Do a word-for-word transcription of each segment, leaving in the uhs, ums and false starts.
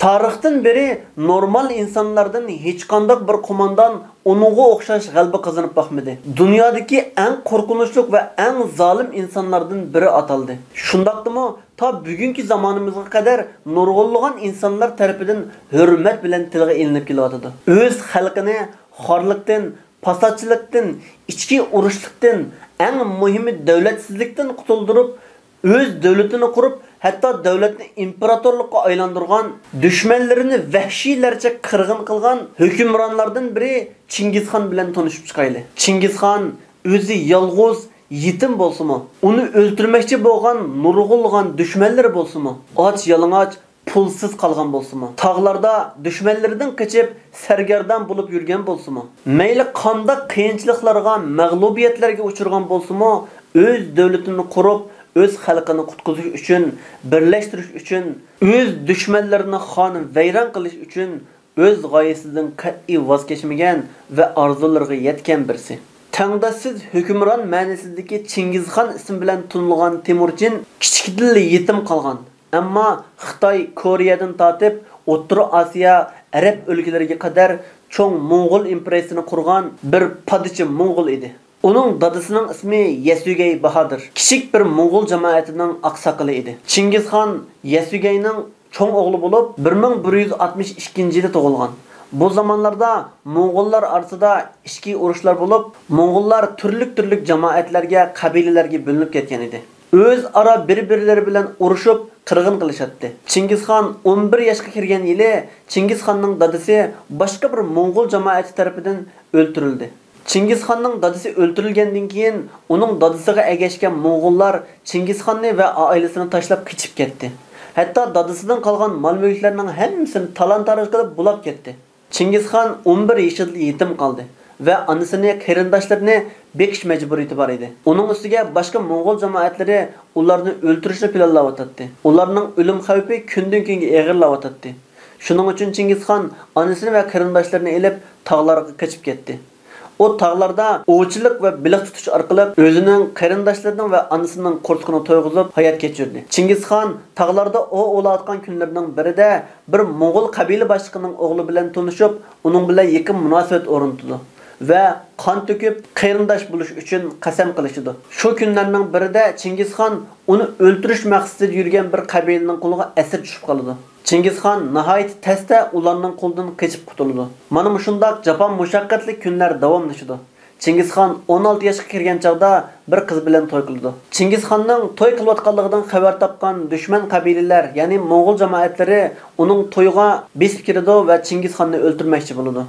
تارىختىن بېرى نورمال ئىنسانلاردىن ھېچقانداق بىر قوماندان ئۇنىڭغا ئوخشاش غەلىبە قازىنىپ باقمىدى. دۇنيادىكى ئەڭ قورقۇنچلۇق ۋە ئەڭ زالىم ئىنسانلاردىن بىرى ئاتالدى. شۇنداقتىمۇ، تا بۈگۈنكى زامانىمىزغا قەدەر نۇرغۇنلىغان ئىنسانلار تەرىپىدىن ھۆرمەت بىلەن تىلغا ئېلىنىپ كېلىۋاتىدۇ. ئۆز خەلقىنى خارلىقتىن، پاساتچىلىقتىن، ئىچكى ئۇرۇشلۇقتىن، ئەڭ مۇھىمى دۆلەتسىزلىكتىن قۇتۇلدۇرۇپ، ئۆز دۆلىتىنى قۇرۇپ، ھەتتا دۆلەتنى ئىمپېراتورلۇققا ئايلاندۇرغان، دۈشمەنلىرىنى ۋەھشىيلەرچە قىرغىن قىلغان ھۆكۈمرانلاردىن بىرى چىڭگىزخان بىلەن تونۇشۇپ چىقايلى. چىڭگىزخان ئۆزى يالغۇز، يېتىم بولسىمۇ، ئۇنى ئۆلتۈرمەكچى بولغان نۇرغۇنلىغان دۈشمەنلىرى بولسىمۇ، ئاچ يالىڭاچ، پۇلسىز قالغان بولسىمۇ، تاغلاردا دۈشمەنلىرىدىن قېچىپ سەرگەردان بولۇپ يۈرگەن بولسىمۇ، مەيلى قانداق قىيىنچىلىقلارغا، مەغلۇبىيەتلەرگە ئۇچرىغان بولسىمۇ، ئۆز دۆلىتىنى قۇرۇپ، ئۆز خەلقىنى قۇتقۇزۇش ئۈچۈن، بىرلەشتۈرۈش ئۈچۈن، ئۆز دۈشمەنلىرىنى خان ۋەيران قىلىش ئۈچۈن ئۆز غايىسىدىن قەتئىي ۋاز كەچمىگەن ۋە ئارزۇلىرىغا يەتكەن بىرسى. تەڭداشسىز ھۆكۈمران مەنىسىدىكى چىڭگىزخان ئىسمى بىلەن تونۇلغان تېمۇرچىن كىچىكىدىنلا يېتىم قالغان، ئەمما خىتاي، كورېيەدىن تارتىپ ئوتتۇرا ئاسىيا، ئەرەب ئۆلكىلىرىگە قەدەر چوڭ موڭغۇل ئىمپېرىيىسىنى قۇرغان بىر پادىچى موڭغۇل ئىدى. ئۇنىڭ دادىسىنىڭ ئىسمى يەسۈگەي باھادىر، كىچىك بىر موڭغۇل جامائىتىنىڭ ئاقساقىلى ئىدى. چىڭگىزخان يەسۈگەينىڭ چوڭ ئوغلى بولۇپ، بىر مىڭ بىر يۈز ئاتمىش ئىككىنچى يىلى تۇغۇلغان. بۇ زامانلاردا موڭغۇللار ئارىسىدا ئىچكى ئۇرۇشلار بولۇپ، موڭغۇللار تۈرلۈك-تۈرلۈك جامائەتلەرگە، قەبىلىلەرگە بۆلۈنۈپ كەتكەن ئىدى. ئۆزئارا بىر-بىرلىرى بىلەن ئۇرۇشۇپ، قىرغىن قىلىشاتتى. چىڭگىزخان ئون بىر ياشقا كىرگەن يىلى چىڭگىزخاننىڭ دادىسى باشقا بىر موڭغۇل جامائىتى تەرىپىدىن ئۆلتۈرۈلدى. چىڭگىزخاننىڭ دادىسى ئۆلتۈرۈلگەندىن كېيىن، ئۇنىڭ دادىسىغا ئەگەشكەن موڭغۇللار چىڭگىزخاننى ۋە ئائىلىسىنى تاشلاپ قېچىپ كەتتى. ھەتتا دادىسىدىن قالغان مال-مۈلۈكلەرنىڭ ھەممىسىنى تالان-تاراج قىلىپ بۇلاپ كەتتى. چىڭگىزخان ئون بىر يېشىدىلا يېتىم قالدى ۋە ئانىسىنى، قېرىنداشلىرىنى بېقىش مەجبۇرىيىتى بار ئىدى. ئۇنىڭ ئۈستىگە باشقا موڭغۇل جامائەتلىرى ئۇلارنى ئۆلتۈرۈشنى پىلانلاۋاتاتتى. ئۇلارنىڭ ئۆلۈم خەۋپى كۈندىن-كۈنگە ئېغىرلاۋاتاتتى. شۇنىڭ ئۈچۈن چىڭگىزخان ئانىسىنى ۋە قېرىنداشلىرىنى ئېلىپ، تاغلارغا قېچىپ كەتتى. ئۇ تاغلاردا ئوۋچىلىق ۋە بېلىق تۇتۇش ئارقىلىق ئۆزىنىڭ، قېرىنداشلىرىنىڭ ۋە ئانىسىنىڭ قورسىقىنى تويغۇزۇپ ھايات كەچۈردى. چىڭگىزخان تاغلاردا ئوۋ ئوۋلاۋاتقان كۈنلىرىنىڭ بىرىدە بىر موڭغۇل قەبىلە باشلىقىنىڭ ئوغلى بىلەن تونۇشۇپ، ئۇنىڭ بىلەن يېقىن مۇناسىۋەت ئورنىتىدۇ ۋە قان تۆكۈپ، قېرىنداش بولۇش ئۈچۈن قەسەم قىلىشىدۇ. شۇ كۈنلەرنىڭ بىرىدە چىڭگىزخان ئۇنى ئۆلتۈرۈش مەقسىتىدە يۈرگەن بىر قەبىلىنىڭ قولىغا ئەسىر چۈشۈپ قالىدۇ. چىڭگىزخان ناھايىتى تەستە ئۇلارنىڭ قولىدىن قېچىپ قۇتۇلىدۇ. مانا مۇشۇنداق جاپا مۇشەققەتلىك كۈنلەر داۋاملىشىدۇ. چىڭگىزخان ئون ئالتە ياشقا كىرگەن چاغدا بىر قىز بىلەن توي قىلىدۇ. چىڭگىزخاننىڭ توي قىلىۋاتقانلىقىدىن خەۋەر تاپقان دۈشمەن قەبىلىلەر، يەنى موڭغۇل جامائەتلىرى ئۇنىڭ تويىغا بېسىپ كىرىدۇ ۋە چىڭگىزخاننى ئۆلتۈرمەكچى بولىدۇ.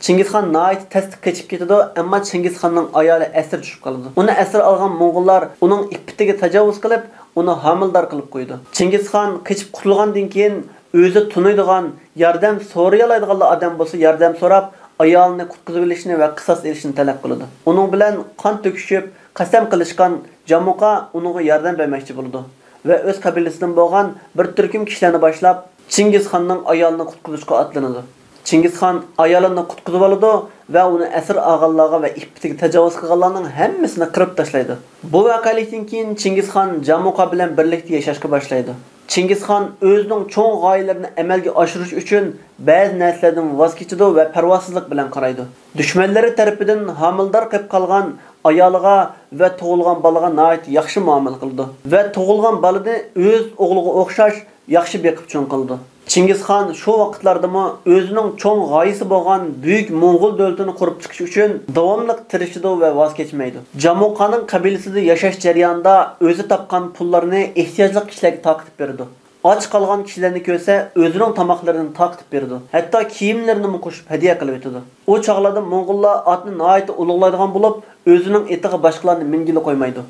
چىڭگىزخان ناھايىتى تەستە قېچىپ كېتىدۇ، ئەمما چىڭگىزخاننىڭ ئايالى ئەسىر چۈشۈپ قالىدۇ. ئۇنى ئەسىر ئالغان موڭغۇللار ئۇنىڭ ئىپپىتىگە تاجاۋۇز قىلىپ، ئۇنى ھامىلىدار قىلىپ قويىدۇ. چىڭگىزخان قېچىپ قۇتۇلغاندىن كېيىن، ئۆزى تونۇيدىغان، ياردەم سورىيالايدىغانلا ئادەم بولسا ياردەم سوراپ، ئايالىنى قۇتقۇزۇۋېلىشنى ۋە قىساس ئېلىشنى تەلەپ قىلىدۇ. ئۇنىڭ بىلەن قان تۆكۈشۈپ، قەسەم قىلىشقان جامۇقا ئۇنىڭغا ياردەم بەرمەكچى بولىدۇ ۋە ئۆز قەبىلىسىدىن بولغان بىر تۈركۈم كىشىلەرنى باشلاپ، چىڭگىزخاننىڭ ئايالىنى قۇتقۇزۇشقا ئاتلىنىدۇ. چىڭگىزخان ئايالىنى قۇتقۇزۇۋالىدۇ ۋە ئۇنى ئەسىر ئالغانلارغا ۋە ئىپپىتىگە تاجاۋۇز قىلغانلارنىڭ ھەممىسىنى قىرىپ تاشلايدۇ. بۇ ۋەقەلىكتىن كېيىن چىڭگىزخان جامۇقا بىلەن بىرلىكتە ياشاشقا باشلايدۇ. چىڭگىزخان ئۆزىنىڭ چوڭ غايىلىرىنى ئەمەلگە ئاشۇرۇش ئۈچۈن بەزى نەرسىلەردىن ۋاز كېچىدۇ ۋە پەرۋاسىزلىق بىلەن قارايدۇ. دۈشمەنلىرى تەرىپىدىن ھامىلىدار قېلىپ قالغان ئايالىغا ۋە تۇغۇلغان بالىغا ناھايىتى ياخشى مۇئامىلە قىلىدۇ ۋە تۇغۇلغان بالىنى ئۆز ئوغلىغا ئوخشاش ياخشى بېقىپ چوڭ قىلىدۇ. چىڭگىزخان شۇ ۋاقىتلاردىمۇ ئۆزىنىڭ چوڭ غايىسى بولغان بۈيۈك موڭغۇل دۆلىتىنى قۇرۇپ چىقىش ئۈچۈن داۋاملىق تىرىشىدۇ ۋە ۋاز كەچمەيدۇ. جامۇقانىڭ قەبىلىسىدە ياشاش جەريانىدا ئۆزى تاپقان پۇللارنى ئېھتىياجلىق كىشىلەرگە تارقىتىپ بېرىدۇ. ئاچ قالغان كىشىلەرنى كۆرسە، ئۆزىنىڭ تاماقلىرىنى تارقىتىپ بېرىدۇ. ھەتتا كىيىملىرىنىمۇ قوشۇپ ھەدىيە قىلىۋېتىدۇ. ئۇ چاغلاردا موڭغۇللار ئاتنى ناھايىتى ئۇلۇغلايدىغان بولۇپ، ئۆزىنىڭ ئېتىغا باشقىلارنى مىنگىلى قويمايدۇ.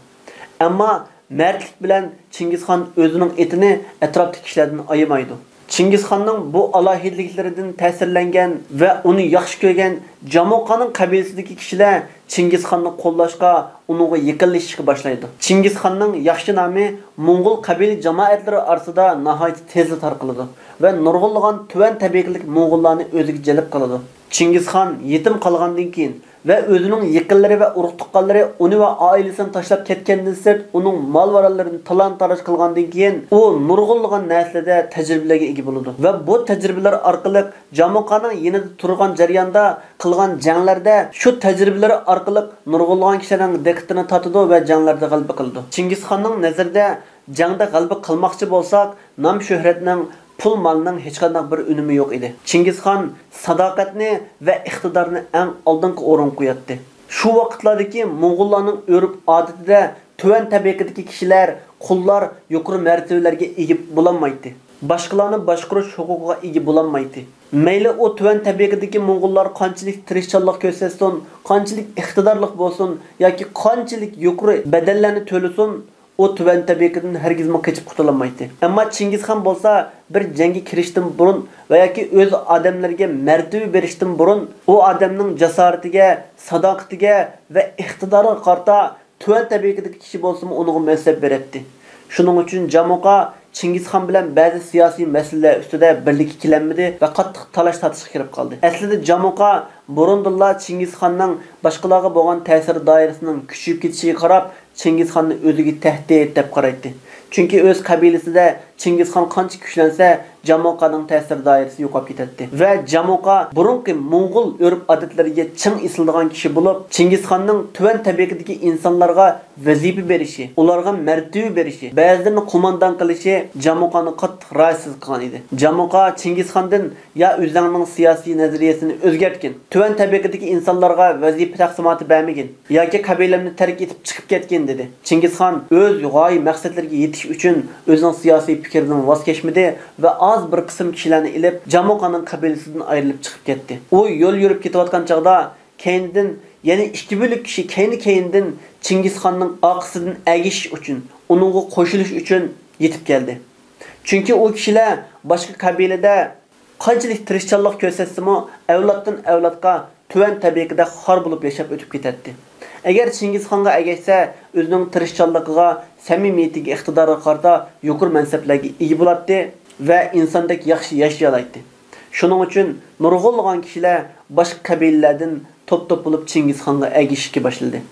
ئەمما مەردلىك بىلەن چىڭگىزخان ئۆزىنىڭ ئېتىنى ئەتراپتىكى كىشىلەردىن ئايىمايدۇ. چىڭگىزخاننىڭ بۇ ئالاھىدىلىكلىرىدىن تەسىرلەنگەن ۋە ئۇنى ياخشى كۆرگەن جامۇقانىڭ قەبىلىسىدىكى كىشىلەر چىڭگىزخاننى قوللاشقا، ئۇنىڭغا يېقىنلىشىشقا باشلايدۇ. چىڭگىزخاننىڭ ياخشى نامى موڭغۇل قەبىلە جامائەتلىرى ئارىسىدا ناھايىتى تېزلا تارقىلىدۇ ۋە نۇرغۇنلىغان تۆۋەن تەبىقىلىك موڭغۇللارنى ئۆزىگە جەلپ قىلىدۇ. چىڭگىزخان يېتىم قالغاندىن كېيىن، ۋە ئۆزىنىڭ يېقىنلىرى ۋە ئۇرۇق-تۇغقانلىرى ئۇنى ۋە ئائىلىسىنى تاشلاپ كەتكەندىن سىرت، ئۇنىڭ مال-ماراللىرىنى تالان-تاراج قىلغاندىن كېيىن، ئۇ نۇرغۇنلىغان نەرسىلەردە تەجرىبىلەرگە ئىگە بولىدۇ. ۋە بۇ تەجرىبىلەر ئارقىلىق جامۇقانىڭ يېنىدا تۇرغان جەرياندا قىلغان جەڭلەردە شۇ تەجرىبىلىرى ئارقىلىق نۇرغۇنلىغان كىشىلەرنىڭ دىققىتىنى تارتىدۇ ۋە جەڭلەردە غەلىبە قىلىدۇ. چىڭگىزخاننىڭ نەزىرىدە جەڭدە غەلىبە قىلماقچى بولساق، نام-شۆھرەتنىڭ، پۇل-مالنىڭ ھېچقانداق بىر ئۈنۈمى يوق ئىدى. چىڭگىزخان ساداقەتنى ۋە ئىقتىدارنى ئەڭ ئالدىنقى ئورۇنغا قوياتتى. شۇ ۋاقىتلاردىكى موڭغۇللارنىڭ ئۆرپ-ئادىتىدە تۆۋەن تەبىقىدىكى كىشىلەر، قۇللار يۇقىرى مەرتىۋىلەرگە ئىگە بولالمايتتى. باشقىلارنى باشقۇرۇش ھوقۇقىغا ئىگە بولالمايتتى. مەيلى ئۇ تۆۋەن تەبىقىدىكى موڭغۇللار قانچىلىك تىرىشچانلىق كۆرسەتسۇن، قانچىلىك ئىقتىدارلىق بولسۇن ياكى قانچىلىك يۇقىرى بەدەللەرنى تۆلىسۇن، ئۇ تۆۋەن تەبىقىدىن ھەرگىزمۇ قېچىپ قۇتۇلالمايتتى. ئەمما چىڭگىزخان بولسا بىر جەڭگە كىرىشتىن بۇرۇن ۋە ياكى ئۆز ئادەملىرىگە مەرتىۋە بېرىشتىن بۇرۇن ئۇ ئادەمنىڭ جاسارىتىگە، ساداقىتىگە ۋە ئىقتىدارىغا قارىتا تۆۋەن تەبىقىدىكى كىشى بولسىمۇ ئۇنىڭغا مەنسەپ بېرەتتى. شۇنىڭ ئۈچۈن جامۇقا چىڭگىزخان بىلەن بەزى سىياسىي مەسىلىلەر ئۈستىدە بىرلىككە كېلەلمىدى ۋە قاتتىق تالاش-تارتىشقا كىرىپ قالدى. ئەسلىدە جامۇقا بۇرۇندىنلا چىڭگىزخاننىڭ باشقىلارغا بولغان تەسىر دائىرىسىنىڭ كۈچىيىپ كېتىشىگە قاراپ، چىڭگىزخاننى ئۆزىگە تەھدىت دەپ قارايتتى. چۈنكى ئۆز قەبىلىسىدە چىڭگىزخان قانچە كۈچلەنسە، جامۇقانىڭ تەسىر دائىرىسى يوقاپ كېتەتتى. ۋە جامۇقا بۇرۇنقى موڭغۇل ئۆرپ-ئادەتلىرىگە چىڭ ئېسىلىدىغان كىشى بولۇپ، چىڭگىزخاننىڭ تۆۋەن تەبىقىدىكى ئىنسانلارغا ۋەزىپە بېرىشى، ئۇلارغا مەرتىۋە بېرىشى، بەزىلىرىنى قوماندان قىلىشى جامۇقانى قاتتىق راھەتسىز قىلغان ئىدى. جامۇقا چىڭگىزخاندىن يا ئۆزۈڭنىڭ سىياسىي نەزەرىيەسىنى ئۆزگەرتكىن، تۆۋەن تەبىقىدىكى ئىنسانلارغا ۋەزىپە تەقسىماتى بەرمىگىن ياكى قەبىلەمنى تەرك ئېتىپ چىقىپ كەتكىن، دېدى. چىڭگىزخان ئۆز غايە مەقسەتلىرىگە يېتىش ئۈچۈن ئۆزىنىڭ سىياسىي پىكرىدىن ۋاز كەچمىدى ۋە ئاز بىر قىسىم كىشىلەرنى ئېلىپ جامۇقانىڭ قەبىلىسىدىن ئايرىلىپ چىقىپ كەتتى. ئۇ يول يۈرۈپ كېتىۋاتقان چاغدا كەينىدىن يەنە ئىككى بۆلەك كىشى كەينى-كەينىدىن چىڭگىزخاننىڭ ئارقىسىدىن ئەگىشىش ئۈچۈن، ئۇنىڭغا قوشۇلۇش ئۈچۈن يېتىپ كەلدى. چۈنكى ئۇ كىشىلەر باشقا قەبىلىدە قانچىلىك تىرىشچانلىق كۆرسەتسىمۇ، ئەۋلادتىن ئەۋلادقا تۆۋەن تەبىقىدە خار بولۇپ ياشاپ ئۆتۈپ كېتەتتى. ئەگەر چىڭگىزخانغا ئەگەشسە، ئۆزىنىڭ تىرىشچانلىقىغا، سەمىمىيىتىگە، ئىقتىدارىغا قارىتا يۇقىرى مەنسەپلەرگە ئىگە بولاتتى ۋە ئىنساندەك ياخشى ياشىيالايتتى. شۇنىڭ ئۈچۈن نۇرغۇنلىغان كىشىلەر باشقا قەبىلىلەردىن توپ-توپ بولۇپ چىڭگىزخانغا ئەگىشىشكە باشلىدى.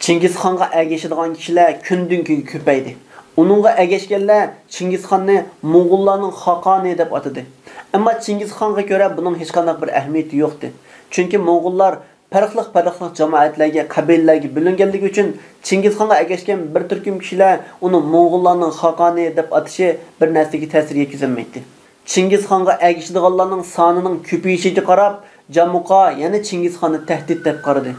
چىڭگىزخانغا ئەگىشىدىغان كىشىلەر كۈندىن-كۈنگە كۆپەيدى. ئۇنىڭغا ئەگەشكەنلەر چىڭگىزخاننى موڭغۇللارنىڭ خاقانى دەپ ئاتىدى. ئەمما چىڭگىزخانغا كۆرە بۇنىڭ ھېچقانداق بىر ئەھمىيىتى يوقتى. چۈنكى موڭغۇللار پەرقلىق-پەرقلىق جامائەتلەرگە، قەبىلىلەرگە بۆلۈنگەنلىكى ئۈچۈن چىڭگىزخانغا ئەگەشكەن بىر تۈركۈم كىشىلەر ئۇنى موڭغۇللارنىڭ خاقانى دەپ ئاتىشى بىر نەرسىگە تەسىر يەتكۈزەلمەيتتى. چىڭگىزخانغا ئەگىشىدىغانلارنىڭ سانىنىڭ كۆپىيىشىگە قاراپ، جامۇقا يەنە چىڭگىزخاننى تەھدىت دەپ قارىدى.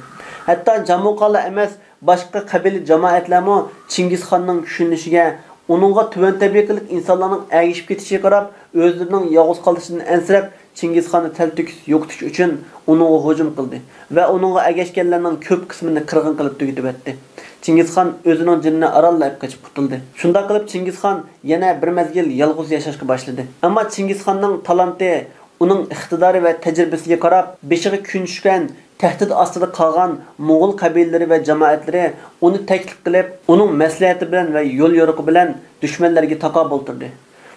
ھەتتا جامۇقالا ئەمەس، باشقا قەبىلە جامائەتلەرمۇ چىڭگىزخاننىڭ كۈچلىنىشىگە، ئۇنىڭغا تۆۋەن تەبىقىلىك ئىنسانلارنىڭ ئەگىشىپ كېتىشىگە قاراپ، ئۆزلىرىنىڭ يالغۇز قالىشىدىن ئەنسىرەپ، چىڭگىزخاننى تەلتۆكۈس يوقىتىش ئۈچۈن ئۇنىڭغا ھۇجۇم قىلدى ۋە ئۇنىڭغا ئەگەشكەنلەرنىڭ كۆپ قىسمىنى قىرغىن قىلىپ تۈگىتىۋەتتى. چىڭگىزخان ئۆزىنىڭ جېنىنى ئارانلا ئېلىپ قېچىپ قۇتۇلدى. شۇنداق قىلىپ، چىڭگىزخان يەنە بىر مەزگىل يالغۇز ياشاشقا باشلىدى. ئەمما چىڭگىزخاننىڭ تالانتى، ئۇنىڭ ئىقتىدارى ۋە تەجرىبىسىگە قاراپ، بېشىغا كۈن چۈشكەن، تەھدىت ئاستىدا قالغان موڭغۇل قەبىلىلىرى ۋە جامائەتلىرى ئۇنى تەكلىپ قىلىپ، ئۇنىڭ مەسلىھەتى بىلەن ۋە يوليورۇقى بىلەن دۈشمەنلەرگە تاقابىل تۇردى.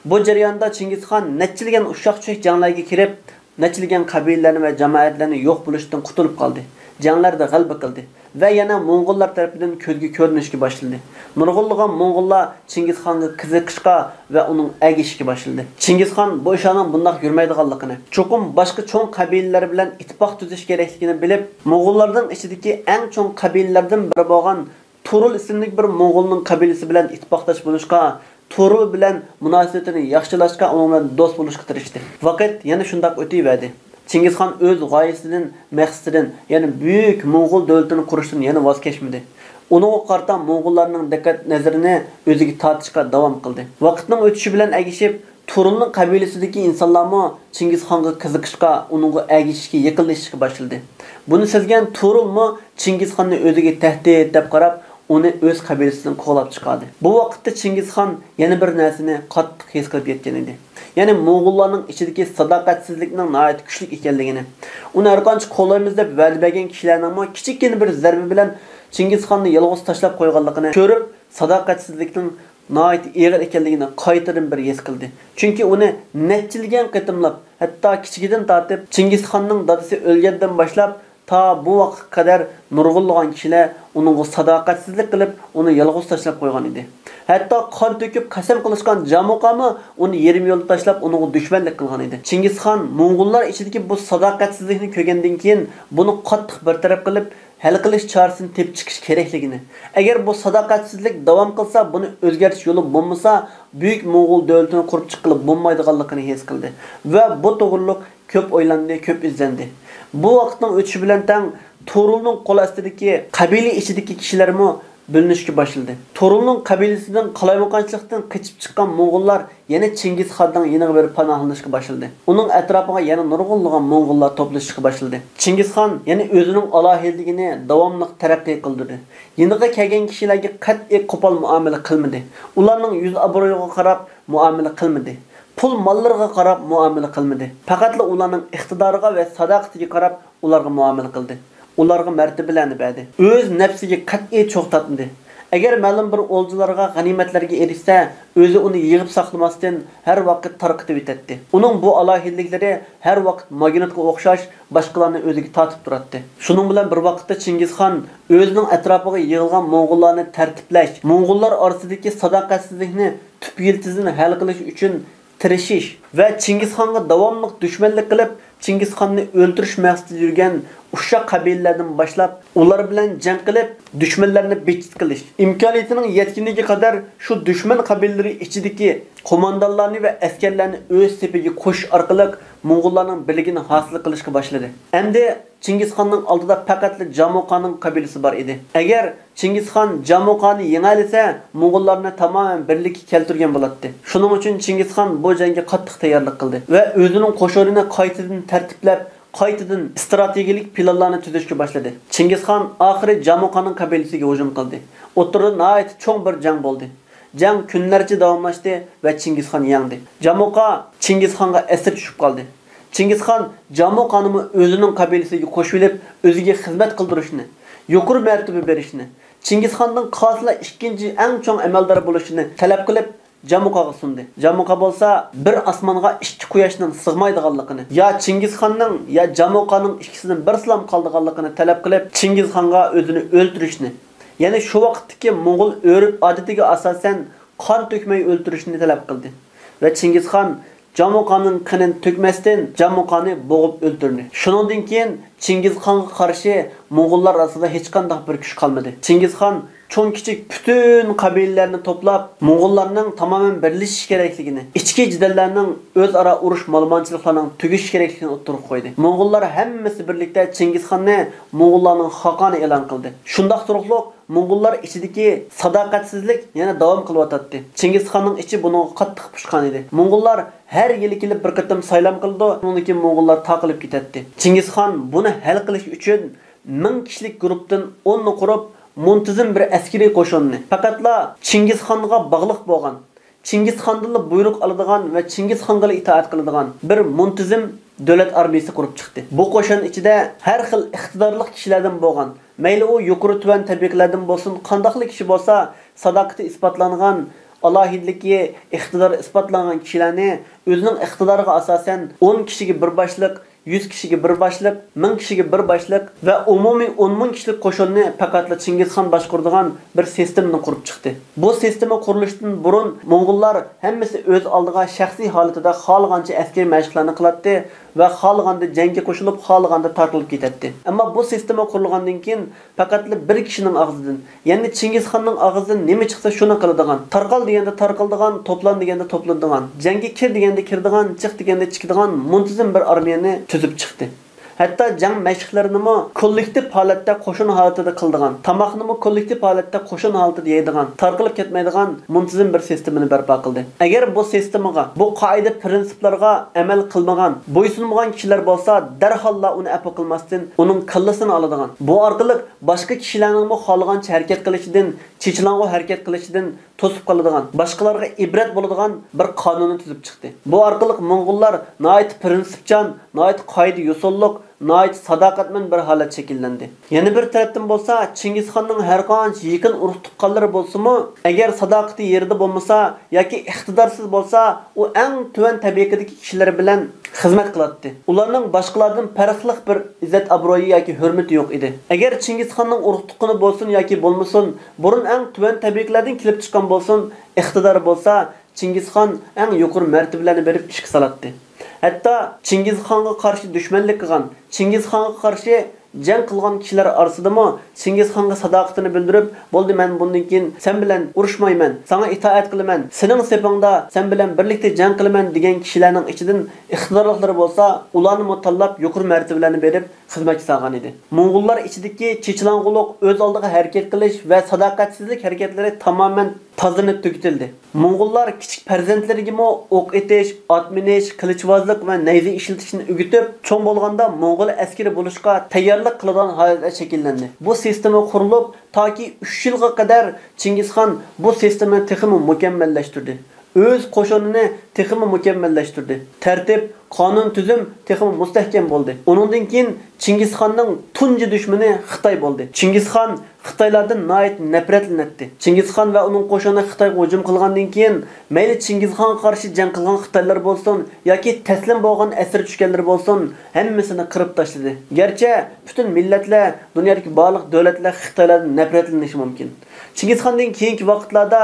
بۇ جەرياندا چىڭگىزخان نەچچىلىگەن ئۇششاق-چۈششەك جەڭلەرگە كىرىپ، نەچچىلىگەن قەبىلىلەرنى ۋە جامائەتلەرنى يوق بولۇشتىن قۇتۇلۇپ قالدى. جەڭلەردە غەلىبە قىلدى ۋە يەنە موڭغۇللار تەرىپىدىن كۆزگە كۆرۈنۈشكە باشلىدى. نۇرغۇنلىغان موڭغۇللار چىڭگىزخانغا قىزىقىشقا ۋە ئۇنىڭ ئەگىشىشكە باشلىدى. چىڭگىزخان بۇ ئىشلارنىڭ بۇنداق يۈرمەيدىغانلىقىنى، چوقۇم باشقا چوڭ قەبىلىلەر بىلەن ئىتتىپاق تۈزۈش كېرەكلىكىنى بىلىپ، موڭغۇللارنىڭ ئىچىدىكى ئەڭ چوڭ قەبىلىلەردىن بىرى بولغان تۇرۇل ئىسىملىك بىر موڭغۇلنىڭ قەبىلىسى بىلەن ئىتتىپاقداش بولۇشقا، تۇرۇل بىلەن مۇناسىۋىتىنى ياخشىلاشقا، ئۇنىڭ بىلەن دوست بولۇشقا تىرىشتى. ۋاقىت يەنە شۇنداق ئۆتۈۋەردى. چىڭگىزخان ئۆز غايىسىدىن، مەقسىتىدىن، يەنى بۈيۈك موڭغۇل دۆلىتىنى قۇرۇشتىن يەنە ۋاز كەچمىدى. ئۇنىڭغا قارىتا موڭغۇللارنىڭ دىققەت نەزىرىنى ئۆزىگە تارتىشقا داۋام قىلدى. ۋاقىتنىڭ ئۆتۈشى بىلەن ئەگىشىپ، تۇرۇلنىڭ قەبىلىسىدىكى ئىنسانلارمۇ چىڭگىزخانغا قىزىقىشقا، ئۇنىڭغا ئەگىشىشكە، يېقىنلىشىشقا باشلىدى. بۇنى سەزگەن تۇرۇلمۇ چىڭگىزخاننى ئۆزىگە تەھدىت دەپ قاراپ، ئۇنى ئۆز قەبىلىسىدىن قوغلاپ چىقاردى. بۇ ۋاقىتتا چىڭگىزخان يەنە بىر نەرسىنى قاتتىق ھېس قىلىپ يەتكەن ئىدى. يەنى موڭغۇللارنىڭ ئىچىدىكى ساداقەتسىزلىكنىڭ ناھايىتى كۈچلۈك ئىكەنلىكىنى، ئۇنى ھەرقانچە قوغلايمىز دەپ ۋەدە بەرگەن كىشىلەرنىڭمۇ كىچىككىنە بىر زەربە بىلەن چىڭگىزخاننى يالغۇز تاشلاپ قويغانلىقىنى كۆرۈپ، ساداقەتسىزلىكنىڭ ناھايىتى ئېغىر ئىكەنلىكىنى قايتىدىن بىر ھېس قىلدى. چۈنكى ئۇنى نەچچىلىگەن قېتىملاپ، ھەتتا كىچىكىدىن تارتىپ، چىڭگىزخاننىڭ دادىسى ئۆلگەندىن باشلاپ، تا بۇ ۋاقىتقا قەدەر نۇرغۇنلىغان كىشىلەر ئۇنىڭغا ساداقەتسىزلىك قىلىپ، ئۇنى يالغۇز تاشلاپ قويغان ئىدى. ھەتتا قان تۆكۈپ قەسەم قىلىشقان جامۇقامۇ ئۇنى يېرىم يولدا تاشلاپ، ئۇنىڭغا دۈشمەنلىك قىلغان ئىدى. چىڭگىزخان موڭغۇللار ئىچىدىكى بۇ ساداقەتسىزلىكنى كۆرگەندىن كېيىن، بۇنى قاتتىق بىر تەرەپ قىلىپ، ھەل قىلىش چارىسىنى تېپىپ چىقىش كېرەكلىكىنى، ئەگەر بۇ ساداقەتسىزلىك داۋام قىلسا، بۇنى ئۆزگەرتىش يولى بولمىسا، بۈيۈك موڭغۇل دۆلىتىنى قۇرۇپ چىققىلى بولمايدىغانلىقىنى ھېس قىلدى ۋە بۇ توغرۇلۇق كۆپ ئويلاندى، كۆپ ئىزدەندى. بۇ ۋاقىتنىڭ ئۆتۈشى بىلەن تەڭ تۇغرۇلنىڭ قول ئاستىدىكى قەبىلە ئىچىدىكى كىشىلەرمۇ بۆلۈنۈشكە باشلىدى. تۇغرۇلنىڭ قەبىلىسىدىن قالايمىقانچىلىقتىن قېچىپ چىققان موڭغۇللار يەنە چىڭگىزخاننىڭ يېنىغا بېرىپ پاناھلىنىشقا باشلىدى. ئۇنىڭ ئەتراپىغا يەنە نۇرغۇنلىغان موڭغۇللار توپلىشىشقا باشلىدى. چىڭگىزخان يەنە ئۆزىنىڭ ئالاھىدىلىكىنى داۋاملىق تەرەققىي قىلدۇردى. يېنىغا كەلگەن كىشىلەرگە قەتئىي قوپال مۇئامىلە قىلمىدى. ئۇلارنىڭ يۈز-ئابرۇيىغا قاراپ مۇئامىلە قىلمىدى. پۇل-ماللىرىغا قاراپ مۇئامىلە قىلمىدى. پەقەتلا ئۇلارنىڭ ئىقتىدارىغا ۋە ساداقىتىگە قاراپ ئۇلارغا مۇئامىلە قىلدى. ئۇلارغا مەرتىۋىلەرنى بەردى. ئۆز نەپسىگە قەتئىي چوغ تارتمىدى. ئەگەر مەلۇم بىر ئولجىلارغا غەنىيمەتلەرگە ئېرىشسە، ئۆزى ئۇنى يىغىپ ساقلىماستىن، ھەر ۋاقىت تارقىتىۋېتەتتى. ئۇنىڭ بۇ ئالاھىدىلىكلىرى ھەر ۋاقىت ماگنىتقا ئوخشاش باشقىلارنى ئۆزىگە تارتىپ تۇراتتى. شۇنىڭ بىلەن بىر ۋاقىتتا چىڭگىزخان ئۆزىنىڭ ئەتراپىغا يىغىلغان موڭغۇللارنى تەرتىپلەش، موڭغۇللار ئارىسىدىكى ساداقەتسىزلىكنى تۈپ يىلتىزىدىن ھەل قىلىش ئۈچۈن تىرىشىش ۋە چىڭگىزخانغا داۋاملىق دۈشمەنلىك قىلىپ، چىڭگىزخاننى ئۆلتۈرۈش مەقسىتىدە يۈرگەن ئۇششاق قەبىلىلەردىن باشلاپ، ئۇلار بىلەن جەڭ قىلىپ، دۈشمەنلەرنى بىتچىت قىلىش، ئىمكانىيىتىنىڭ يەتكىنىگە قەدەر شۇ دۈشمەن قەبىلىلىرى ئىچىدىكى قوماندانلارنى ۋە ئەسكەرلەرنى ئۆز سېپىگە قوشۇش ئارقىلىق موڭغۇللارنىڭ بىرلىكىنى ھاسىل قىلىشقا باشلىدى. ئەمدى چىڭگىزخاننىڭ ئالدىدا پەقەتلا جامۇقانىڭ قەبىلىسى بار ئىدى. ئەگەر چىڭگىزخان جامۇقانى يېڭەلىسە، موڭغۇللارنى تامامەن بىرلىككە كەلتۈرگەن بولاتتى. شۇنىڭ ئۈچۈن چىڭگىزخان بۇ جەڭگە قاتتىق تەييارلىق قىلدى ۋە ئۆزىنىڭ قوشۇنىنى قايتىدىن تەرتىپلەپ، قايتىدىن ئىستراتېگىيەلىك پىلانلارنى تۈزۈشكە باشلىدى. چىڭگىزخان ئاخىرى جامۇقانىڭ قەبىلىسىگە ھۇجۇم قىلدى. ئوتتۇرىدا ناھايىتى چوڭ بىر جەڭ بولدى. جەڭ كۈنلەرچە داۋاملاشتى ۋە چىڭگىزخان يەڭدى. جامۇقا چىڭگىزخانغا ئەسىر چۈشۈپ قالدى. چىڭگىزخان جامۇقانىمۇ ئۆزىنىڭ قەبىلىسىگە قوشۇۋېلىپ، ئۆزىگە خىزمەت قىلدۇرۇشنى، يۇقىرى مەرتىبە بېرىشنى، چىڭگىزخاندىن قالسىلا ئىككىنچى ئەڭ چوڭ ئەمەلدار بولۇشىنى تەلەپ قىلىپ، جامۇقاغا سۇندى. جامۇقا بولسا بىر ئاسمانغا ئىككى قۇياشنىڭ سىغمايدىغانلىقىنى، يا چىڭگىزخاننىڭ، يا جامۇقانىڭ ئىككىسىدىن بىرسىلام قالىدىغانلىقىنى تەلەپ قىلىپ، چىڭگىزخانغا ئۆزىنى ئۆلتۈرۈشنى، يەنى شۇ ۋاقىتتىكى موڭغۇل ئۆرپ-ئادىتىگە ئاساسەن قان تۆكمەي ئۆلتۈرۈشنى تەلەپ قىلدى ۋە چىڭگىزخان جامۇقانىڭ قېنىنى تۆكمەستىن، جامۇقانى بوغۇپ ئۆلتۈردى. شۇنىڭدىن كېيىن چىڭگىزخانغا قارشى موڭغۇللار ئارىسىدا ھېچقانداق بىر كۈچ قالمىدى. چىڭگىزخان چوڭ-كىچىك پۈتۈن قەبىلىلەرنى توپلاپ، موڭغۇللارنىڭ تامامەن بىرلىشىشى كېرەكلىكىنى، ئىچكى جېدەللەرنىڭ، ئۆزئارا ئۇرۇش مالىمانچىلىقلارنىڭ تۈگىشى كېرەكلىكىنى ئوتتۇرىغا قويدى. موڭغۇللار ھەممىسى بىرلىكتە چىڭگىزخاننى موڭغۇللارنىڭ خاقانى ئېلان قىلدى. شۇنداق تۇرۇقلۇق موڭغۇللار ئىچىدىكى ساداقەتسىزلىك يەنە داۋام قىلىۋاتاتتى. چىڭگىزخاننىڭ ئىچى بۇنىڭغا قاتتىق پۇشقان ئىدى. موڭغۇللار ھەر يىلى كېلىپ بىر قېتىم سايلام قىلىدۇ، شۇنىڭدىن كېيىن موڭغۇللار تارقىلىپ كېتەتتى. چىڭگىزخان بۇنى ھەل قىلىش ئۈچۈن مىڭ كىشىلىك گۇرۇپپىدىن ئوننى قۇرۇپ، مۇنتىزىم بىر ئەسكىرىي قوشۇننى، پەقەتلا چىڭگىزخانغا باغلىق بولغان، چىڭگىزخاندىنلا بۇيرۇق ئالىدىغان ۋە چىڭگىزخانغىلا ئىتائەت قىلىدىغان بىر مۇنتىزىم دۆلەت ئارمىيىسى قۇرۇپ چىقتى. بۇ قوشۇن ئىچىدە ھەر خىل ئىقتىدارلىق كىشىلەردىن بولغان، مەيلى ئۇ يۇقىرى تۆۋەن تەبىقىلەردىن بولسۇن، قانداقلا كىشى بولسا، ساداقىتى ئىسپاتلانغان، ئالاھىدىلىكى، ئىقتىدارى ئىسپاتلانغان كىشىلەرنى ئۆزىنىڭ ئىقتىدارىغا ئاساسەن ئون كىشىگە بىر باشلىق، يۈز كىشىگە بىر باشلىق، مىڭ كىشىگە بىر باشلىق ۋە ئومۇمىي ئون مىڭ كىشىلىك قوشۇننى پەقەتلا چىڭگىزخان باشقۇرىدىغان بىر سىستېمىنى قۇرۇپ چىقتى. بۇ سىستېما قۇرۇلۇشتىن بۇرۇن موڭغۇللار ھەممىسى ئۆز ئالدىغا شەخسىي ھالىتىدە خالىغانچە ئەسكىرىي مەشىقلەرنى قىلاتتى ۋە خالىغاندا جەڭگە قوشۇلۇپ، خالىغاندا تارقىلىپ كېتەتتى. ئەمما بۇ سىستېما قۇرۇلغاندىن كېيىن پەقەتلا بىر كىشىنىڭ ئاغزىدىن، يەنى چىڭگىزخاننىڭ ئاغزىدىن نېمە چىقسا شۇنى قىلىدىغان، تارقال دېگەندە تارقىلىدىغان، توپلان دېگەندە توپلىنىدىغان، جەڭگە كىر دېگەندە كىرىدىغان، چىق دېگەندە چىقىدىغان مۇنتىزىم بىر ئارمىيەنى تۈزۈپ چىقتى. ھەتتا جەڭ مەشىقلىرىنىمۇ كوللېكتىپ ھالەتتە قوشۇن ھالىتىدە قىلىدىغان، تاماقنىمۇ كوللېكتىپ ھالەتتە قوشۇن ھالىتىدە يەيدىغان، تارقىلىپ كەتمەيدىغان مۇنتىزىم بىر سىستېمىنى بەرپا قىلدى. ئەگەر بۇ سىستېمىغا، بۇ قائىدە پىرىنسىپلارغا ئەمەل قىلمىغان، بويسۇنمىغان كىشىلەر بولسا، دەرھاللا ئۇنى ئەپۇ قىلماستىن، ئۇنىڭ كاللىسىنى ئالىدىغان، بۇ ئارقىلىق باشقا كىشىلەرنىڭمۇ خالىغانچە ھەرىكەت قىلىشىدىن، چېچىلاڭغۇ ھەرىكەت قىلىشىدىن توسۇپ قالىدىغان، باشقىلارغا ئىبرەت بولىدىغان بىر قانۇننى تۈزۈپ چىقتى. بۇ ئارقىلىق موڭغۇللار ناھايىتى پىرىنسىپچان، ناھايىتى قائىدە-يوسۇنلۇق، ناھايىتى ساداقەتمەن بىر ھالەت شەكىللەندى. يەنە بىر تەرەپتىن بولسا، چىڭگىزخاننىڭ ھەرقانچە يېقىن ئۇرۇق-تۇغقانلىرى بولسىمۇ، ئەگەر ساداقىتى يېرىدە بولمىسا ياكى ئىقتىدارسىز بولسا، ئۇ ئەڭ تۆۋەن تەبىقىدىكى كىشىلەر بىلەن خىزمەت قىلاتتى. ئۇلارنىڭ باشقىلاردىن پەرقلىق بىر ئىززەت-ئابرۇيى ياكى ھۆرمىتى يوق ئىدى. ئەگەر چىڭگىزخاننىڭ ئۇرۇق-تۇغقىنى بولسۇن ياكى بولمىسۇن، بۇرۇن ئەڭ تۆۋەن تەبىقىلەردىن كېلىپ چىققان بولسۇن، ئىقتىدارى بولسا، چىڭگىزخان ئەڭ يۇقىرى مەرتىۋىلەرنى بېرىپ ئىشقا سالاتتى. ھەتتا چىڭگىزخانغا قارشى دۈشمەنلىك قىلغان، چىڭگىزخانغا قارشى جەڭ قىلغان كىشىلەر ئارىسىدىمۇ چىڭگىزخانغا ساداقىتىنى بىلدۈرۈپ، بولدى، مەن بۇندىن كېيىن سەن بىلەن ئۇرۇشمايمەن، ساڭا ئىتائەت قىلىمەن، سېنىڭ سېپىڭدا سەن بىلەن بىرلىكتە جەڭ قىلىمەن دېگەن كىشىلەرنىڭ ئىچىدىن ئىقتىدارلىقلىرى بولسا، ئۇلارنىمۇ تاللاپ يۇقىرى مەرتىۋىلەرنى بېرىپ خىزمەتكە سالغان ئىدى. موڭغۇللار ئىچىدىكى چېچىلاڭغۇلۇق، ئۆز ئالدىغا ھەرىكەت قىلىش ۋە ساداقەتسىزلىك ھەرىكەتلىرى تامامەن تازىلىنىپ تۈگىتىلدى. موڭغۇللار كىچىك پەرزەنتلىرىگىمۇ ئوق ئېتىش، ئات مىنىش، قىلىچۋازلىق ۋە نەيزە ئىشلىتىشنى ئۆگىتىپ، چوڭ بولغاندا موڭغۇل ئەسكىرى بولۇشقا تەييارلىق قىلىدىغان ھالەتلەر شەكىللەندى. بۇ سىستېما قۇرۇلۇپ، تاكى ئۈچ يىلغا قەدەر چىڭگىزخان بۇ سىستېمىنى تېخىمۇ مۇكەممەللەشتۈردى. ئۆز قوشۇنىنى تېخىمۇ مۇكەممەللەشتۈردى. تەرتىپ، قانۇن، تۈزۈم تېخىمۇ مۇستەھكەم بولدى. ئۇنىڭدىن كېيىن چىڭگىزخاننىڭ تۇنجى دۈشمىنى خىتاي بولدى. چىڭگىزخان خىتايلاردىن ناھايىتى نەپرەتلىنەتتى. چىڭگىزخان ۋە ئۇنىڭ قوشۇنى خىتايغا ھۇجۇم قىلغاندىن كېيىن، مەيلى چىڭگىزخانغا قارشى جەڭ قىلغان خىتايلار بولسۇن ياكى تەسلىم بولغان، ئەسىر چۈشكەنلەر بولسۇن، ھەممىسىنى قىرىپ تاشلىدى. گەرچە پۈتۈن مىللەتلەر، دۇنيادىكى بارلىق دۆلەتلەر خىتايلاردىن نەپرەتلىنىشى مۇمكىن. چىڭگىزخاندىن كېيىنكى ۋاقىتلاردا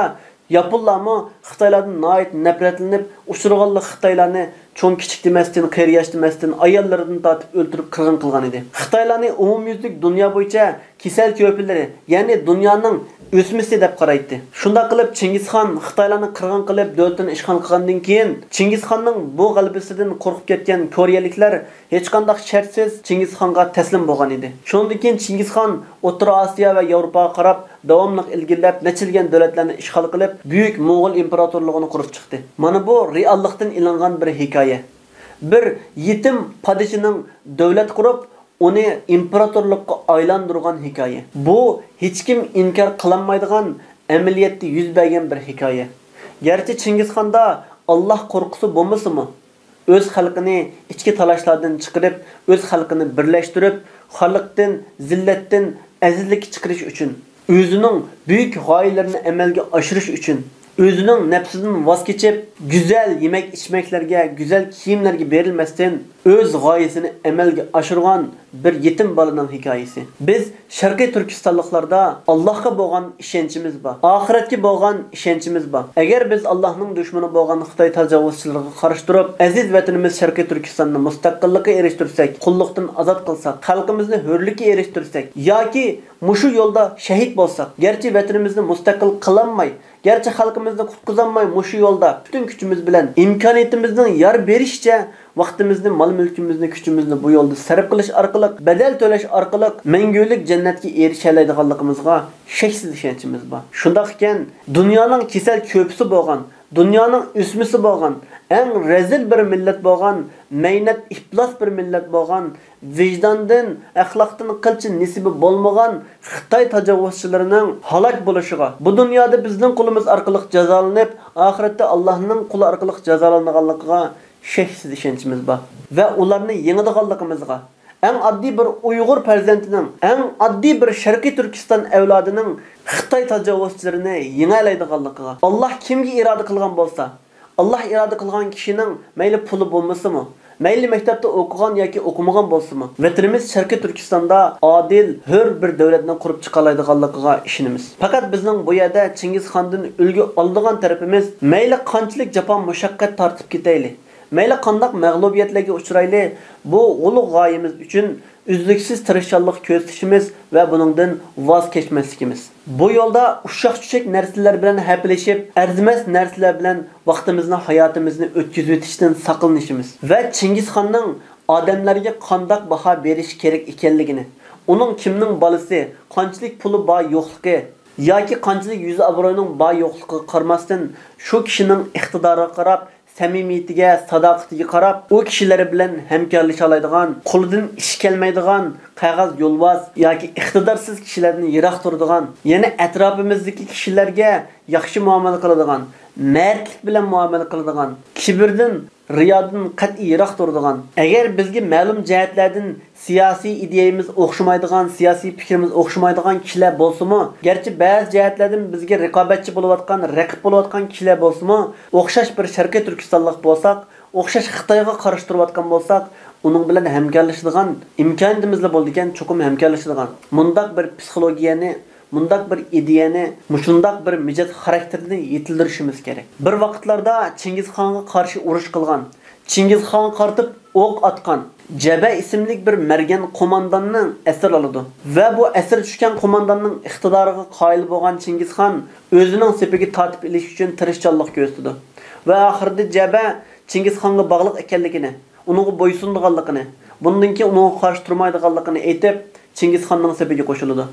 ياپونلارمۇ خىتايلاردىن ناھايىتى نەپرەتلىنىپ، ئۇچرىغانلا خىتايلارنى چوڭ-كىچىك دېمەستىن، قېرى-ياش دېمەستىن، ئاياللىرىدىن تارتىپ ئۆلتۈرۈپ قىرغىن قىلغان ئىدى. خىتايلارنى ئومۇميۈزلۈك دۇنيا بويىچە كېسەل كۆپىلىرى، يەنى دۇنيانىڭ ئۆسمىسى دەپ قارايتتى. شۇنداق قىلىپ، چىڭگىزخان خىتايلارنى قىرغىن قىلىپ، دۆلىتىنى ئىشغال قىلغاندىن كېيىن، چىڭگىزخاننىڭ بۇ غەلىبىسىدىن قورقۇپ كەتكەن كورېيەلىكلەر ھېچقانداق شەرتسىز چىڭگىزخانغا تەسلىم بولغان ئىدى. شۇنىڭدىن كېيىن چىڭگىزخان ئوتتۇرا ئاسىيا ۋە ياۋروپاغا قاراپ داۋاملىق ئىلگىرىلەپ، نەچچە مىليون دۆلەتلەرنى ئىشغال قىلىپ، بۈيۈك موڭغۇل ئىمپېراتورلۇقىنى قۇرۇپ چىقتى. مانا بۇ رېئاللىقتىن ئېلىنغان بىر ھېكايە. بىر يېتىم پادىشىنىڭ دۆلەت قۇرۇپ، ئۇنى ئىمپېراتورلۇققا ئايلاندۇرغان ھېكايە. بۇ ھېچكىم ئىنكار قىلالمايدىغان، ئەمەلىيەتتە يۈز بەرگەن بىر ھېكايە. گەرچە چىڭگىزخاندا ئاللاھ قورقۇسى بولمىسىمۇ، ئۆز خەلقىنى ئىچكى تالاشلاردىن چىقىرىپ، ئۆز خەلقىنى بىرلەشتۈرۈپ، خارلىقتىن، زىللەتتىن ئەزىزلىككە چىقىرىش ئۈچۈن، ئۆزىنىڭ بۈيۈك غايىلىرىنى ئەمەلگە ئاشۇرۇش ئۈچۈن، ئۆزىنىڭ نەپسىدىن ۋاز كېچىپ، گۈزەل يېمەك-ئىچمەكلەرگە، گۈزەل كىيىملەرگە بېرىلمەستىن، ئۆز غايىسىنى ئەمەلگە ئاشۇرغان بىر يېتىم بالىنىڭ ھېكايىسى. بىز شەرقىي تۈركىستانلىقلاردا ئاللاھقا بولغان ئىشەنچىمىز بار، ئاخىرەتكە بولغان ئىشەنچىمىز بار. ئەگەر بىز ئاللاھنىڭ دۈشمىنى بولغان خىتاي تاجاۋۇزچىلىرىغا قارشى تۇرۇپ، ئەزىز ۋەتىنىمىز شەرقىي تۈركىستاننى مۇستەقىللىققا ئېرىشتۈرسەك، قۇللۇقتىن ئازاد قىلساق، خەلقىمىزنى ھۆرلۈككە ئېرىشتۈرسەك ياكى مۇشۇ يولدا شەھىت بولساق، گەرچە ۋەتىنىمىزنى مۇستەقىل قىلالماي، گەرچە خەلقىمىزنى قۇتقۇزالماي، مۇشۇ يولدا پۈتۈن كۈچىمىز بىلەن، ئىمكانىيىتىمىزنىڭ يار بېرىشىچە ۋاقتىمىزنى، مال-مۈلكىمىزنى، كۈچىمىزنى بۇ يولدا سەرپ قىلىش ئارقىلىق، بەدەل تۆلەش ئارقىلىق مەڭگۈلۈك جەننەتكە ئېرىشەلەيدىغانلىقىمىزغا شەكسىز ئىشەنچىمىز بار. شۇنداق ئىكەن، دۇنيانىڭ كېسەل كۆپىسى بولغان، دۇنيانىڭ ئۆسمىسى بولغان، ئەڭ رەزىل بىر مىللەت بولغان، مەينەت ئىپلاس بىر مىللەت بولغان، ۋىجداندىن، ئەخلاقتىن قىلچە نېسىبى بولمىغان خىتاي تاجاۋۇزچىلىرىنىڭ ھالاك بولۇشىغا، بۇ دۇنيادا بىزنىڭ قولىمىز ئارقىلىق جازالىنىپ، ئاخىرەتتە ئاللاھنىڭ قولى ئارقىلىق جازالانىدىغانلىقىغا شەكسىز ئىشەنچىمىز بار. ۋە ئۇلارنى يېڭىدىغانلىقىمىزغا، ئەڭ ئاددىي بىر ئۇيغۇر پەرزەنتىنىڭ، ئەڭ ئاددىي بىر شەرقىي تۈركىستان ئەۋلادىنىڭ خىتاي تاجاۋۇزچىلىرىنى يېڭەلەيدىغانلىقىغا، ئاللاھ كىمگە ئىرادە قىلغان بولسا، ئاللاھ ئىرادە قىلغان كىشىنىڭ مەيلى پۇلى بولمىسىمۇ، مەيلى مەكتەپتە ئوقۇغان ياكى ئوقۇمىغان بولسىمۇ، ۋەتىنىمىز شەرقىي تۈركىستاندا ئادىل، ھۆر بىر دۆلەتنى قۇرۇپ چىقالايدىغانلىقىغا ئىشىنىمىز. پەقەت بىزنىڭ بۇ يەردە چىڭگىزخاندىن ئۈلگە ئالىدىغان تەرىپىمىز، مەيلى قانچىلىك جاپا-مۇشەققەت تارتىپ كېتەيلى، مەيلى قانداق مەغلۇبىيەتلەرگە ئۇچرايلى، بۇ ئۇلۇغ غايىمىز ئۈچۈن ئۈزلۈكسىز تىرىشچانلىق كۆرسىتىشىمىز ۋە بۇنىڭدىن ۋاز كەچمەسلىكىمىز. بۇ يولدا ئۇششاق-چۈشەك نەرسىلەر بىلەن ھەپىلىشىپ، ئەرزىمەس نەرسىلەر بىلەن ۋاقتىمىزنى، ھاياتىمىزنى ئۆتكۈزۈۋېتىشتىن ساقلىنىشىمىز ۋە چىڭگىزخاننىڭ ئادەملەرگە قانداق باھا بېرىش كېرەك ئىكەنلىكىنى، ئۇنىڭ كىمنىڭ بالىسى، قانچىلىك پۇلى بار-يوقلۇقى ياكى قانچىلىك يۈز-ئابرۇيىنىڭ بار-يوقلۇقىغا قارىماستىن، شۇ كىشىنىڭ ئىقتىدارىغا قاراپ، سەمىمىيىتىگە، ساداقىتىگە قاراپ، ئۇ كىشىلەر بىلەن ھەمكارلىشالايدىغان، قولىدىن ئىش كەلمەيدىغان، قەغەز يولۋاس ياكى ئىقتىدارسىز كىشىلەردىن يىراق تۇرىدىغان، يەنە ئەتراپىمىزدىكى كىشىلەرگە ياخشى مۇئامىلە قىلىدىغان، مەردلىك بىلەن مۇئامىلە قىلىدىغان، كىبىردىن رىيادىن قەتئىي يىراق تۇرىدىغان، ئەگەر بىزگە مەلۇم جەھەتلەردىن سىياسىي ئىدىيەمىز ئوخشىمايدىغان، سىياسىي پىكرىمىز ئوخشىمايدىغان كىشىلەر بولسىمۇ، گەرچە بەزى جەھەتلەردىن بىزگە رىقابەتچى بولۇۋاتقان، رەقىب بولۇۋاتقان كىشىلەر بولسىمۇ، ئوخشاش بىر شەرقىي تۈركىستانلىق بولساق، ئوخشاش خىتايغا قارشى تۇرۇۋاتقان بولساق، ئۇنىڭ بىلەن ھەمكارلىشىدىغان ئىمكانىيىتىمىزلا بولىدىكەن، چوقۇم ھەمكارلىشىدىغان. مۇنداق بىر پسىخولوگىيەنى، مۇنداق بىر ئىدىيەنى، مۇشۇنداق بىر مىجەز خاراكتېرنى يېتىلدۈرۈشىمىز كېرەك. بىر ۋاقىتلاردا چىڭگىزخانغا قارشى ئۇرۇش قىلغان، چىڭگىزخانغا قارىتىپ ئوق ئاتقان جەبە ئىسىملىك بىر مەرگەن قومانداننىڭ ئەسىرى ئالىدۇ. ۋە بۇ ئەسىر چۈشكەن قومانداننىڭ ئىقتىدارىغا قايىل بولغان چىڭگىزخان ئۆزىنىڭ سېپىگە تارتىپ ئېلىش ئۈچۈن تىرىشچانلىق كۆرسىتىدۇ. ۋە ئاخىرىدا جەبە چىڭگىزخانغا باغلىق ئىكەنلىكىنى، ئۇنىڭغا بويسۇنىدىغانلىقىنى، بۇندىن كېيىن ئۇنىڭغا قارشى تۇرمايدىغانلىقىنى ئېيتىپ، چىڭگىزخاننىڭ سېپىگە قوشۇلىدۇ.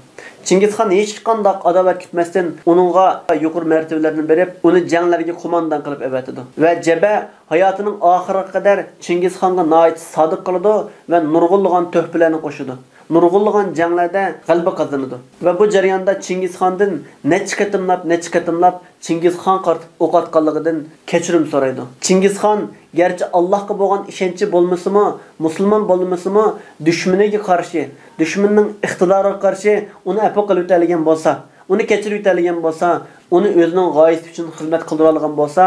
چىڭگىزخان ھېچقانداق ئاداۋەت كۈتمەستىن ئۇنىڭغا يۇقىرى مەرتىۋىلەرنى بېرىپ، ئۇنى جەڭلەرگە قوماندان قىلىپ ئەۋەتىدۇ. ۋە جەبە ھاياتىنىڭ ئاخىرىغا قەدەر چىڭگىزخانغا ناھايىتى سادىق قالىدۇ ۋە نۇرغۇنلىغان تۆھپىلەرنى قوشىدۇ. نۇرغۇنلىغان جەڭلەردە غەلىبە قازىنىدۇ. ۋە بۇ جەرياندا چىڭگىزخاندىن نەچچە قېتىملاپ، نەچچە قېتىملاپ چىڭگىزخان قارىتىپ ئوق ئاتقانلىقىدىن كەچۈرۈم سورايدۇ. چىڭگىزخان گەرچە ئاللاھقا بولغان ئىشەنچى بولمىسىمۇ، مۇسۇلمان بولمىسىمۇ، دۈشمىنىگە قارشى، دۈشمىنىنىڭ ئىقتىدارىغا قارشى ئۇنى ئەپۇ قىلىۋېتەلىگەن بولسا، ئۇنى كەچۈرۈۋېتەلىگەن بولسا، ئۇنى ئۆزىنىڭ غايىسى ئۈچۈن خىزمەت قىلدۇرالىغان بولسا،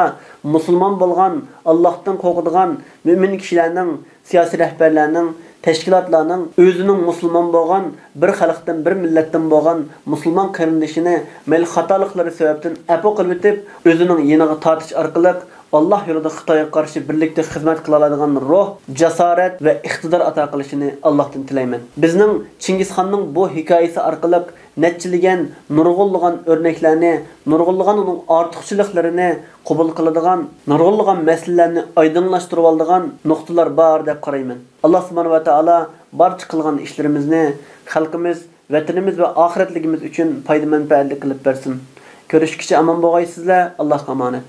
مۇسۇلمان بولغان، ئاللاھتىن قورقىدىغان مۆمىن كىشىلەرنىڭ، سىياسىي رەھبەرلەرنىڭ، تەشكىلاتلارنىڭ ئۆزىنىڭ مۇسۇلمان بولغان، بىر خەلقتىن، بىر مىللەتتىن بولغان مۇسۇلمان قېرىندىشىنى مەيلى خاتالىقلىرى سەۋەبتىن ئەپۇ قىلىۋېتىپ، ئۆزىنىڭ يېنىغا تارتىش ئارقىلىق ئاللاھ يولىدا خىتايغا قارشى بىرلىكتە خىزمەت قىلالايدىغان روھ، جاسارەت ۋە ئىقتىدار ئاتا قىلىشىنى ئاللاھتىن تىلەيمەن. بىزنىڭ چىڭگىزخاننىڭ بۇ ھېكايىسى ئارقىلىق نەچچىلىگەن، نۇرغۇنلىغان ئۆرنەكلەرنى، نۇرغۇنلىغان ئۇنىڭ ئارتۇقچىلىقلىرىنى قوبۇل قىلىدىغان، نۇرغۇنلىغان مەسىلىلەرنى ئايدىڭلاشتۇرۇۋالىدىغان نۇقتىلار بار دەپ قارايمەن. ئاللاھ سۇبھانەھۇ ۋە تائالا بارچە قىلغان ئىشلىرىمىزنى خەلقىمىز، ۋەتىنىمىز ۋە ئاخىرەتلىكىمىز ئۈچۈن پايدا-مەنپەئەتلىك قىلىپ بەرسۇن. كۆرۈشكىچە ئامان بولغايسىزلەر. ئاللاھقا ئامانەت.